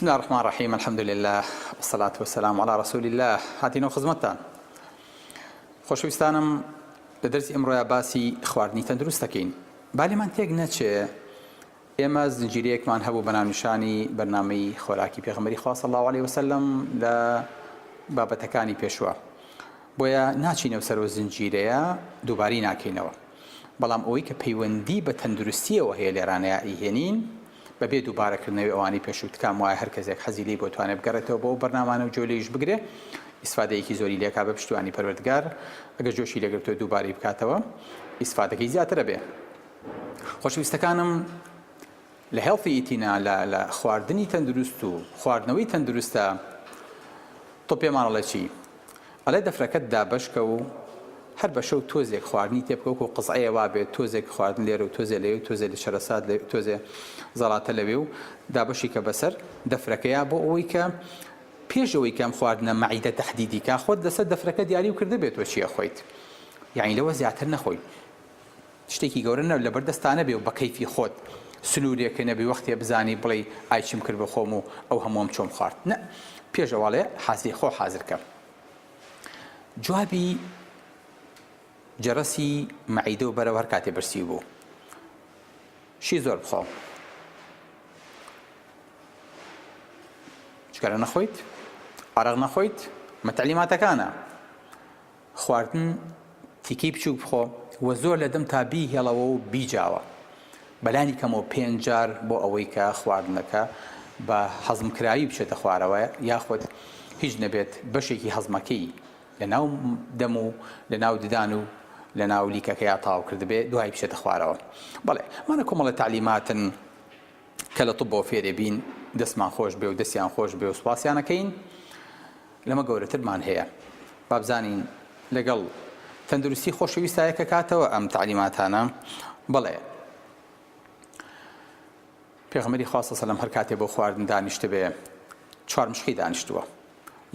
بسم اللە الرحمن الرحیم الحمد للە والصلاة والسلام علی رسول اللە هاتینەوە خزمەتتان خۆشەویستانم لە دەرسی ئەمڕۆیا باسی خواردنی تەندروست دەکەین با لێمان تێک نەچێ ئێمە زنجیرەیەکمان هەبوو بە ناونیشانی بەرنامەی خۆراکی پێغەمبەری خوا صلی الله علیه وسلم لە بابەتەکانی پێشوە بۆیە ناچینەوە سەرەوە زنجیرەیە دووبارەی ناکەینەوە بەڵام ئەوەی کە پەیوەندی بە تەندروستیەوە هەیە لێرانەیا ئیهێنین بەبێ دووبارەکردنەوەی ئەوانەی پێشوو تکام وایە هەر کەسێک حەزی لێی بۆ توانێ بگەڕێتەوە بۆ ئەو بەرنامانە و گوێ لێیش بگرێ ئیسفادەیەکی زۆری لێکا بە پشتیوانی پەروەردگار ئەگەر جۆشی لێگرتووە دووبارەی بکاتەوە ئیسفادەکەی زیاترە بێ خۆشەویستەکانم لە healthy eating ا لە لە خواردنی تەندروست و خواردنەوەی تەندروستە تۆ پێمان ئەڵێ چی؟ ئەڵێ دەفرەکەت دابەشکە و هەر بە شەو تۆزێک خواردنی تێ بکە وەکو قزعەیە وابێت تۆزێک خواردن لێرە و تۆزێ لەوێ و تۆزێ لە چەرەسات لە تۆزێ زەڵاتە لەوێ و دابەشی کە بەسەر دەفرەکەیا بۆ ئەوەی کە پێش ئەوەی کە ئەم خواردنە مەعیدە تەحدیدی کا خۆت لەسەر دەفرەکە دیاری و کردبێت تۆ چی ئەخۆیت یانی لەوە زیاتر نەخۆی شتێکی گەورە نە لەبەر دەستا نەبێ و بە کەیفی خۆت سنوورێکە نەبی وەختێ بزانی بڵێی ئای چیم کرد بە خۆم و ئەو هەمووەم چۆن خوارد نە پێش ئەوەڵێ حازری خۆ حازر کە جوابی جەرەسی مەعیدە و بەرەوە هەر کاتێ برسی بوو شی زۆر بخۆ جگەرە نەخۆیت عەرەق نەخۆیت مە تەعلیماتەکانە خواردن تیکەی بچووک بخۆ و زۆر لە دەمتا بیهێڵەوە و بیجاوە بەلانی کەمەوە پێنج جار بۆ ئەوەی کە خواردنەکە بە هەزمکراوی بچێتە خوارەوە یاخود هیچ نەبێت بەشێکی هەزمەکەی لە ناو دەم و لە ناو ددان و لە ناو لیکەکەیا تەواو کردبێ دوای بچێتە خوارەوە. بەڵێ ئەمانە کۆمەڵە تەعلیماتن کە لە طبەوە فێرێ بین دەستمان خۆش بێ و دەستیان خۆش بێ و سوپاسیان ئەکەین. لەمە گەورەترمان هەیە با بزانین لەگەڵ تەندروستی خۆشەویستا یەکەکاتەوە ئەم تەعلیماتانە؟ بەڵێ پێغەمبەری خوا صلی سەلەم هەر کاتێ بۆ خواردن دانیشتبێ چوارمشقی دانیشتووە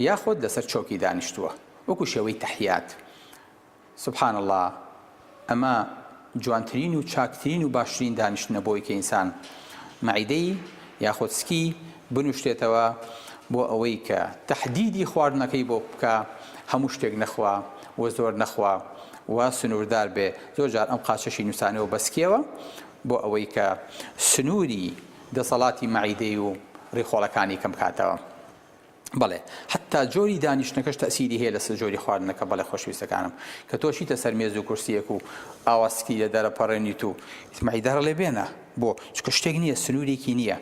یاخود لەسەر چۆکی دانیشتووە وەکو شێوەی تەحیات سبحان اللە ئەمە جوانترین و چاکترین و باشترین دانیشتنە بۆی کە ئینسان مەعیدەی یاخود سکی بنوشتێتەوە بۆ ئەوەی کە تەحدیدی خواردنەکەی بۆ بکا هەموو شتێک نەخوا و زۆر نەخوا و سنووردار بێ زۆر جار ئەم قاچەشی نووسانەوە بە سکیەوە بۆ ئەوەی کە سنووری دەسەڵاتی مەعیدەی و ڕیخۆڵەکانی کەم بکاتەوە. بەڵێ حەتا جۆری دانیشتنەکەش تەئسیری هەیە لەسەر جۆری خواردنەکە بەڵێ خۆشەویستەکانم کە تۆ چیتە سەر مێز و کورسیەک و ئاوا سکی لە دەرەپەڕێنیت و مەعیدە ڕێ بێنە بۆ چونکە شتێک نییە سنوورێکی نییە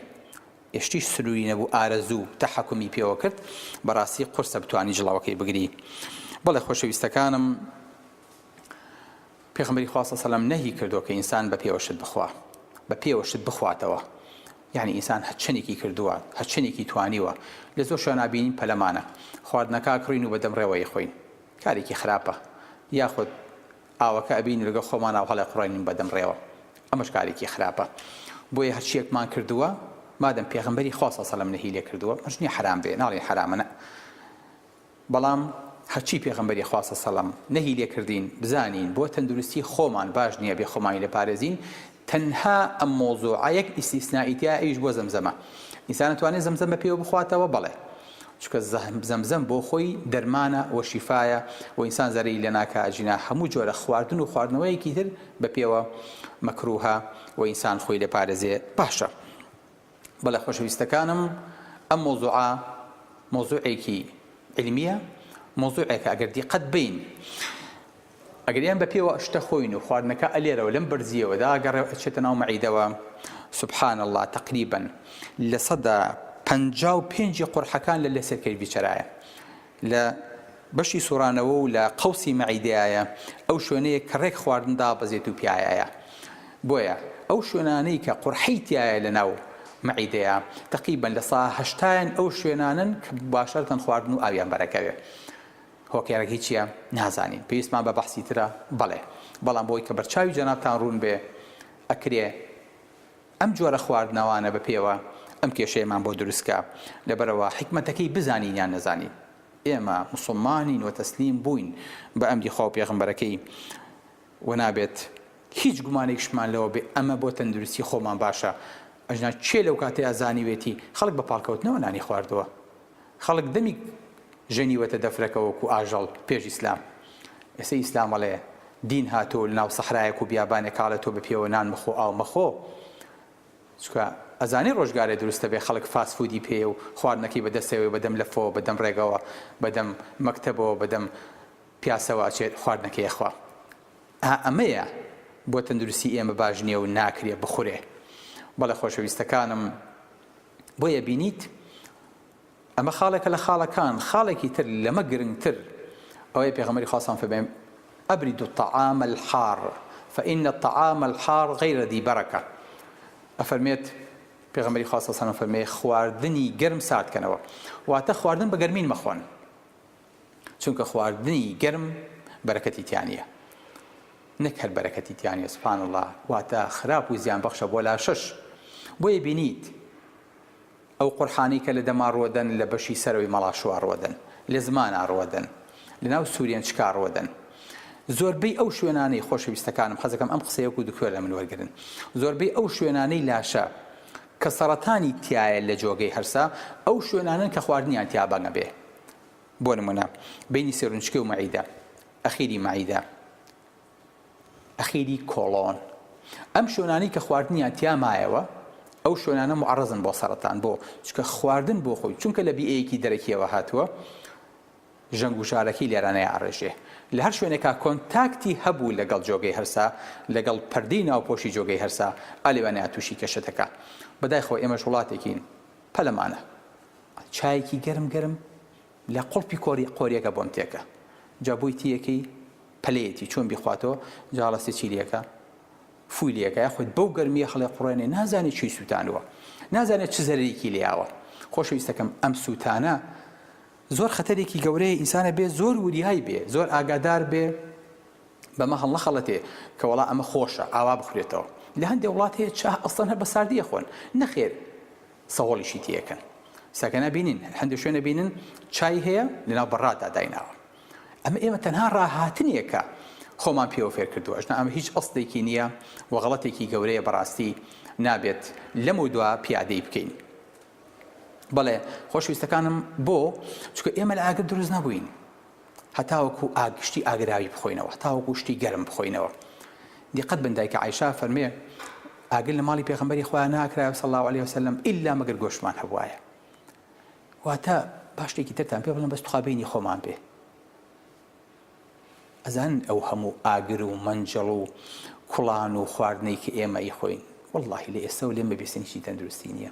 ئێشتیش سنووری نەبوو ئارەزوو تەحەکومی پێوە کرد بەڕاستی قورسە بتانی جڵەوەکەی بگری بەڵێ خۆشەویستەکانم پێغەمبەری خوا صلی سەلام نەهی کردووە کە ئینسان بە پێوە شت بخوا بە پێوە شت بخواتەوە یعنی ئینسان هەرچەنێکی کردووە هەرچەنێکی توانیوە لە زۆر شوێنا بینین پەلەمانە خواردنەکە کڕین و بەدەم ڕێوەی خۆین کارێکی خراپە یاخود ئاوەکە ئەبین لەگەڵ خۆمان ئاو هەڵێ قڕێنین بەدەم ڕێوە ئەمەش کارێکی خراپە بۆیە هەرچیەکمان کردووە مادەم پێغەمبەری خوا صلی سەلام نەهی لێ کردووە مەرج نییە حەرام بێ ناڵێن حەرامە نە بەڵام هەرچی پێغەمبەری خوا صلی سلم نەهی لێ کردین بزانین بۆ تەندروستی خۆمان باش نیە بێ خۆمانی لێ پارێزین تەنها ئەم مەوزوعە یەک ئیستیسنائی تیایە ئەویش بۆ زەمزەمە ئینسان ئەتوانێ زەمزەم بە پێوە بخواتەوە بەڵێ چونکە زەمزەم بۆ خۆی دەرمانە و شیفایە و ئینسان زەرەری لێ ناکا ئەگینا هەموو جۆرە خواردن و خواردنەوەیەکی تر بە پێوە مەکروهە و ئینسان خۆی لێ پارێزێ باشە. بەڵێ خۆشەویستەکانم ئەم مەوزوعە مەوزوعێکی عیلمیە مەوزوعێکە ئەگەر دیقەت بین ئەگەر ئێمە بە پێوە شتە خۆین و خواردنەکە ئەلێرەوە لەم بەرزیەوە داگەڕێ ئەچێتە ناو مەعیدەوە سبحان الله تقریبا 55% قورحەکان لە لەسەر کەرڤیچەرایە لە بەشی سوڕانەوە و لە قەوسی مەعیدەیایە، ئەو شوێنەیە کە ڕێک خواردن دابەزێت و پیایایە. بۆیە ئەو شوێنانەی کە قورحەی تیایە لە ناو مەعیدەیا تەقریبەن لە سا هەشتایان ئەو شوێنانەن کە مباشەرەتەن خواردن و ئاویان بەرەکەوێ. هۆکارەکەی چیە؟ نازانین. پێویستمان بە بەحسی ترە؟ بەڵێ. بەڵام بۆی کە بەرچاوی جەنابتان ڕوون بێ ئەکرێ ئەم جۆرە خواردنەوانە بە پێوە ئەم کێشەیەمان بۆ دروست کا لەبەرئەوە حیکمەتەکەی بزانین یان نەزانین ئێمە موسڵمانین و تەسلیم بووین بە ئەمری خوا و پێغەمبەرەکەی و نابێت هیچ گومانێکشمان لەوە بێ ئەمە بۆ تەندروستی خۆمان باشە. ئەژنا کێ لەو کاتەیا زانیوێتی خەڵک بە پاڵکەوتنەوە نانی خواردووە؟ خەڵک دەمی ژەنیوەتە دەفرەکە وەکو ئاژەڵ پێش ئیسلام. ئێستا ئیسلام ئەڵێ دین هاتووە و لەناو سەحرایەک و بیابانێک ئاڵێ تۆ بە پێوە نان مەخۆ ئاو مەخۆ. چونکە ئەزانێ ڕۆژگارێ دروست ئەبێ خەڵک fast food ی پێیە و خواردنەکەی بە دەستەوەیە بە دەم لەفەوە بە دەم ڕێگەوە بە دەم مەکتەبەوە بە دەم پیاسەوە ئەچێت خواردنەکەی ئەخوا. ئا ئەمەیە بۆ تەندروستی ئێمە باش نیە و ناکرێ بخورێ. بەڵێ خۆشەویستەکانم بۆیە بینیت ئەمە خاڵێکە لە خاڵەکان، خاڵێکی تر لەمە گرنگتر ئەوەیە پێغەمبەری خوا صلی فەرمووی ابردوا الطعام الحار فإن الطعام الحار غیر ذی برکە ئەفەرمێت پێغەمبەری خوا صلی الله فەرمێ خواردنی گەرم سارد کەنەوە واتە خواردن بە گەرمین مەخۆن چونکە خواردنی گەرم بەرەکەتی تیا نییە نەک هەر بەرەکەتی تیا نییە سبحان الله واتە خراپ و زیان بەخشە بۆ لاشەش بۆیە بینیت ئەو قورحانەی کە لە دەما ڕوەدەن لە بەشی سەرەوەی مەڵاشووا ڕوەدەن، لە زمانا ڕوەدەن، لە ناو سوورێنچکا ڕوەدەن. زۆربەی ئەو شوێنانەی، خۆشەویستەکانم حەزەکەم ئەم قسەیە وەکوو دکتۆر لە من وەرگرن، زۆربەی ئەو شوێنانەی لاشە کە سەڕەتانی تیایە لە جۆگەی هەرسا، ئەو شوێنانەن کە خواردنیان تیا بەنگ ئەبێ. بۆ نموونە بەینی سێرونچکە و مەعیدە، ئەخیری مەعیدە. ئەخیری کۆڵۆن. ئەم شوێنانەی کە خواردنیان تیا مایەوە ئەو شوێنانە موعەڕەزن بۆ سەرەتان بۆ؟ چونکە خواردن بۆ خۆی چونکە لە بیئەیەکی دەرەکیەوە هاتووە ژەنگ و ژارەکەی لێرانەیە ئەڕێژێ لە هەر شوێنێکا contact ی هەبوو لەگەڵ جۆگەی هەرسا لەگەڵ پەردەی ناوپۆشی جۆگەی هەرسا ئا لەوانەیە تووشی کێشە دەکا بەدایخەوە ئێمەش وڵاتێکین پەلەمانە چایەکی گەرم گەرم لە قوڵپی کۆری قۆریەکە بۆم تێکە جا بۆی تیەکەی پەلەیەتی چۆن بیخواتەوە جا هەڵەستێ چی لێکا فوی لێکا یاخود بەو گەرمیە هەڵێ قڕێنێ نازانێ چی سووتانوە نازانێت چ زەرەرێکی لێیاوە خۆشەویستەکەم ئەم سووتانە زۆر خەتەرێکی گەورەیە ئینسانە بێ زۆر وریای بێ زۆر ئاگادار بێ بەمە هەڵنەخەڵەتێ کە وەڵا ئەمە خۆشە ئاوا بخورێتەوە لە هەندێک وڵات هەیە چا ئەسڵەن هەر بە ساردیە خۆن نەخێر سەهۆڵیشی تێکەن سەکەنە بینین هەندێک شوێنە بینن چای هەیە لەناو بەڕادا دایناوە ئەمە ئێمە تەنها ڕاهاتنێکە خۆمان پێوە فێر کردووە ئەژنا ئەمە هیچ ئەسڵێکی نییە و غەڵەتێکی گەورەیە بەڕاستی نابێت لەمە دوا پیادەی بکەین بەڵێ خۆشویستەکانم بۆ چونکە ئێمە لە ئاگر دروست نەبووین هەتاوەکو ئاگشتی ئاگراوی بخۆینەوە هەتاوەکو شتی گەرم بخۆینەوە دیقەت بن دایکە عایشە فەرمێ ئاگر لە ماڵی پێغەمبەری خۆیان ناکرایە صلی الله علیه وسلم ئیلا مەگەر گۆشتمان هەبوایە واتە با شتێکی ترتان پێ بڵێم بەس توخوا بەینی خۆمان بێ ئەزانن ئەو هەموو ئاگر و مەنجەڵ و کوڵان و خواردنەی کە ئێمە ئیخۆین واللهی لە ئێستەوە لێم ببیستن هیچی تەندروستی نییە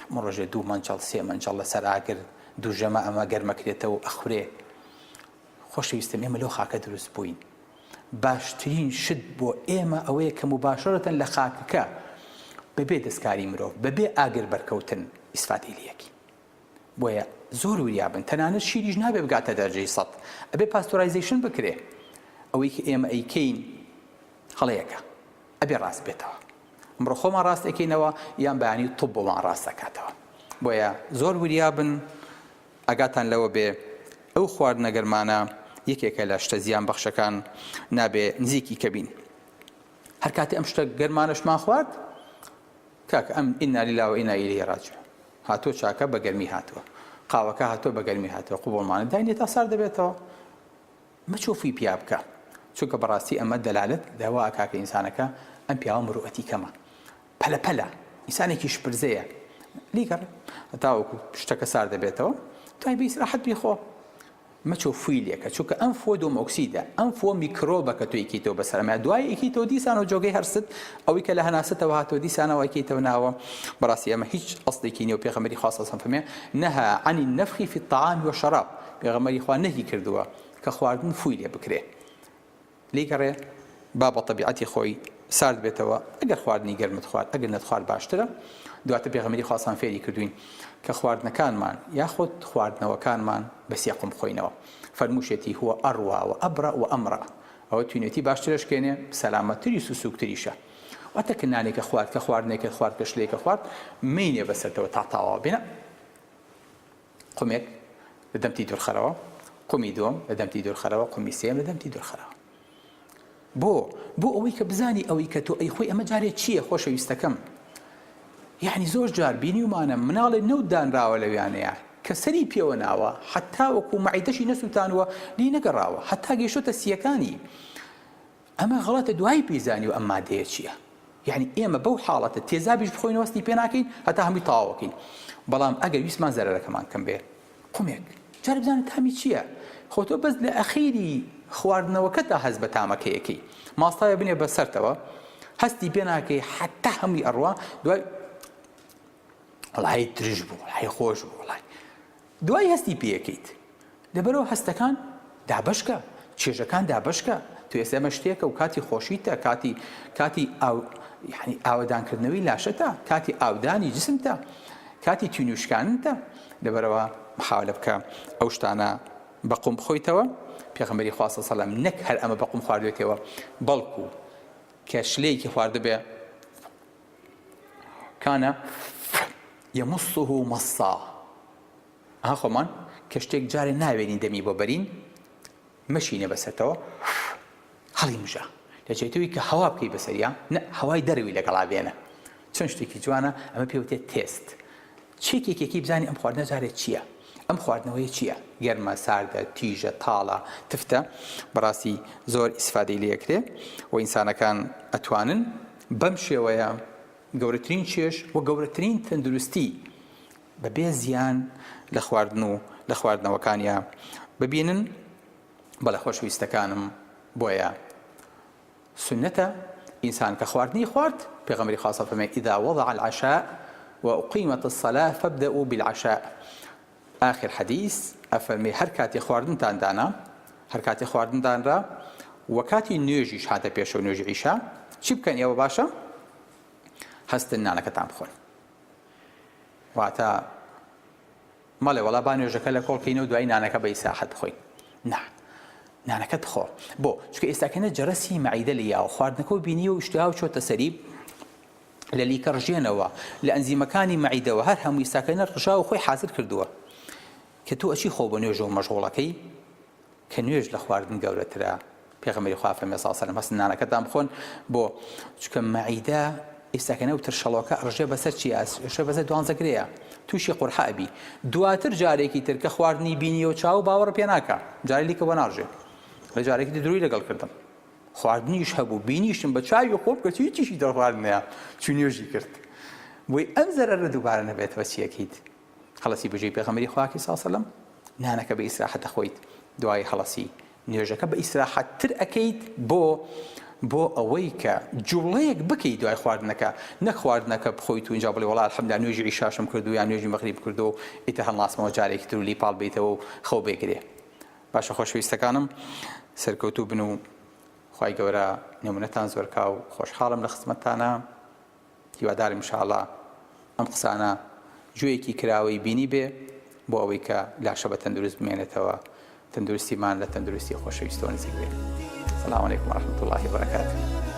هەموو ڕۆژێ دوو مەنجەڵ سێ مەنجەڵ لەسەر ئاگر دوو ژەمە ئەمە گەرمەکرێتەوە ئەخورێ خۆشەویستم ئێمە لەو خاکە دروست بووین باشترین شت بۆ ئێمە ئەوەیە کە موباشەرەتەن لە خاکەکە بەبێ دەستکاری مرۆڤ، بەبێ ئاگر بەرکەوتن ئیسفادەی لێ ئەکەین. بۆیە زۆر وریا بن، تەنانەت شیریش نابێ بگاتە دەرەجەی سەد، ئەبێ pasteurization بکرێ. ئەوەی کە ئێمە ئەیکەین هەڵەیەکە، ئەبێ ڕاست بێتەوە. ئەمڕۆ خۆمان ڕاست ئەکەینەوە یان بەیانی طب بۆمان ڕاست ئەکاتەوە. بۆیە زۆر وریا بن. ئاگاتان لەوە بێ ئەو خواردنە گەرمانە یەکێکە لە شتە زیان بەخشەکان نابێ نزیکی کە بین هەر کاتێ ئەم شتە گەرمانەشمان خوارد کاکە ئەم إنا لله وإنا إليه راجعون هاتووە چاکە بە گەرمی هاتووە قاوەکە هاتووە بە گەرمی هاتووە قوبڵمانە داینێ تا سارد دەبێتەوە مەچۆ فوی پیا بکە چونکە بەڕاستی ئەمە دەلالەت لەوە ئەکا کە ئینسانەکە ئەم پیاوە مروئەتی کەمە پەلە پەلە ئینسانێکی شپرزەیە لیگەڕێ هەتاوەکو شتەکە سارد دەبێتەوە دوای بە ئیسراحەت بیخۆ مەچۆ فوی لێکە چونکە ئەم فوە دۆم ئۆکسیدە ئەم فوە میکرۆبە کە تۆ یکیتەوە بەسەر ئەمە دوای یکیتەوە دیسانەوە جۆگەی هەرست ئەوەی کە لە هەناسەتەوە هاتەوە دیسانەوە یکیتەوە ناوە بەڕاستی ئەمە هیچ ئەسڵێکی نیە و پێغەمبەری خوا صلی الله علیه و سلم فەرمووی نهى عن النفخ في الطعام والشراب پێغەمبەری خوا نەهی کردووە کە خواردن فوی لێ بکرێ لێیگەڕێ با بە تەبیعەتی خۆی سارد بێتەوە ئەگەر خواردنی گەرمت خوارد ئەگەر نەتخوارد باشترە دواتر پێغەمبەری خوا سان فێری کردوین کە خواردنەکانمان یاخود خواردنەوەکانمان بە سێ قوم بخۆینەوە فەرمووشێتی هو أروى وأبرأ وأمرأ ئەوە تینوێتی باشترە شکێنێ سەلامەتتریش و سووکتریشە واتە کە نانێکە خوارد کە خواردنێکت خوارد کە شلێکە خوارد مەینێ بەسەرتەوە تا تەواو بێ نا قومێک لە دەمتی دوورخەرەوە، قومی دووەم لە دەمتی دوورخەرەوە، قومی سێیەم لە دەمتی دوورخەرەوە. بۆ؟ بۆ ئەوەی کە بزانی ئەوەی کە تۆ ئەیخۆی ئەمە جارێ چییە خۆشەویستەکەم. یەعنی زۆر جار بینیومانە مناڵێ نەوت دانراوە لەویانەیە کە سەری پێوە ناوە حەتا وەکو مەعیدەشی نەسوتانوە لێی نەگەڕاوە حەتا گەیشتۆتە سیەکانی ئەمە غەڵەتە دوایی پێی زانیوە ئەم مادەیە چیە یەعنی ئێمە بەو حاڵەتە تێزابیش بخۆینەوە هەستی پێ ناکەین هەتا هەمووی تەواوەکەین بەڵام ئەگەر ویستمان زەرەرەکەمان کەم بێ قومێک جارێ بزانە تامی چییە خۆ تۆ بەس لە ئەخیری خواردنەوەکەتا هەست بە تامەکەیەکەی ماستاوێ بنێ بە سەرتەوە هەستی پێ ناکەی حتا هەمووی ئەڕوا دوای وڵی ترش بوو وڵی خۆش بوو وڵی دوای هەستی پێیەکەیت لەبەرەوە هەستەکان دابەشکە چێژەکان دابەشکە تو ئێستا ئەمە شتێکە و کاتی خۆشیتە کاتی کاتی ئاو یعنی ئاوەدانکردنەوەی لاشەتە کاتی ئاودانی جسمتە کاتی تینوشکانتە لەبەرەوە محاولە بکە ئەو شتانە بە قوم بخۆیتەوە پێغەمبەری خوا صلی الله نەک هەر ئەمە بە قوم خواردوێتەوە بەڵکو کە شلەیەکی خواردبێ کانە یمصه مصا ئەها خۆمان کە شتێک جارێ ناوێنین دەمی بۆ بەرین مەشینە بەسەرتەوە هەڵی مژە لە جێتەوەی کە هەوا بکەی بەسەریا نە هەوای دەرەوی لەگەڵا بێنە چەند شتێکی جوانە ئەمە پێوتێت تێست چێکێکێکی بزانی ئەم خواردنە جارێ چییە ئەم خواردنەوەی چییە گەرمە ساردە تیژە تاڵە تفتە بەڕاستی زۆر ئیسفادەی لەکرێ و ئینسانەکان ئەتوانن بەم شێوەیە گەورەترین چێژ و گەورەترین تەندروستی بەبێ زیان لە خواردن و لە خواردنەوەکانیا ببینن بەڵێ خۆشەویستەکانم بۆیە سوننەتە ئینسان کە خواردنی خوارد پێغەمبەری خوا صلی فەرمووی اذا وضع العشاء واقیمت الصلاة فابدأوا بالعشاء آخر حدیث ئەفەرمێ هەر کاتێ خواردنتان دانا هەر کاتێ خواردن دانرا و کاتی نوێژیش هاتە پێشەوە نوێژی عیشا چی بکەن ئێوە باشە هەستن نانەکەتان بخۆن واتە مەڵێ وەڵا با نوێژەکە لە کۆڵ کەینەوە دوایی نانەکە بە ئیسراحەت بخۆین نا نانەکەت بخۆ بۆ چونکە ئێستاکەنە جەرەسی مەعیدە لە یاوە خواردنەکە و بینیوە و ئیشتها و چۆتە سەری لە لیکە ڕژێنەوە لە ئەنزیمەکانی مەعیدەوە هەر هەموو ئیستاکەنە ڕژاو خۆی حازر کردووە کە تۆ ئەچی خۆ بە نوێژەوە مەشغوڵەکەی کە نوێژ لە خواردن گەورەترە پێغەمبەری خوا فەرمی صلی الله علیه و سلم هەستن نانەکەتان بخۆن بۆ چونکە مەعیدە ئێستاکە نەو ترشەڵۆکە ئەڕژێ بەسەر چی ئەڕژێ بەسەر دوانزە گرێیە تووشی قورحە ئەبی دواتر جارێکی تر کە خواردنی بینیەوە چاو باوەڕ پێ ناکا جارێ لیکە بۆ ناڕژێ لە جارێکی تر درۆی لەگەڵ کردم خواردنیش هەبوو بینیشم بە چاوی خۆم کە هیچیشی دەخواردنەیە چوو نوێژی کرد بۆی ئەم زەرەرە دووبارە نەبێتەوە چیەکەیت هەڵەسی بەجێی پێغەمبەری خواکی صلی سلم نانەکە بە ئیسراحەت دەخۆیت دوای هەڵەسی نوێژەکە بە ئیسراحەت تر ئەکەیت بۆ بۆ ئەوەی کە جوڵەیەک بکەیت دوای خواردنەکە نەک خواردنەکە بخۆیت و اینجا بڵێ وەڵا الحمدلله نوێژی عیشاشم کردو یان نوێژی مەغریب کردو ئیتر هەڵناسمەوە جارێکی تر و لی پاڵ بیتەوە و خەو بێگرێ باشە خۆشەویستەکانم سەرکەوتوو بن و خوای گەورە نمونەتان زۆرکا و خۆشحاڵم لە خزمەتتانە هیوادارم ان شاء اللە ئەم قسانە گوێیەکی کراوەی بینی بێ بۆ ئەوەی کە لاشە بە تەندروست بمێنێتەوە تەندروستیمان لە تەندروستی خۆشەویستەوە نزیک بێ سلام علیکم ورحمة الله وبرکاته.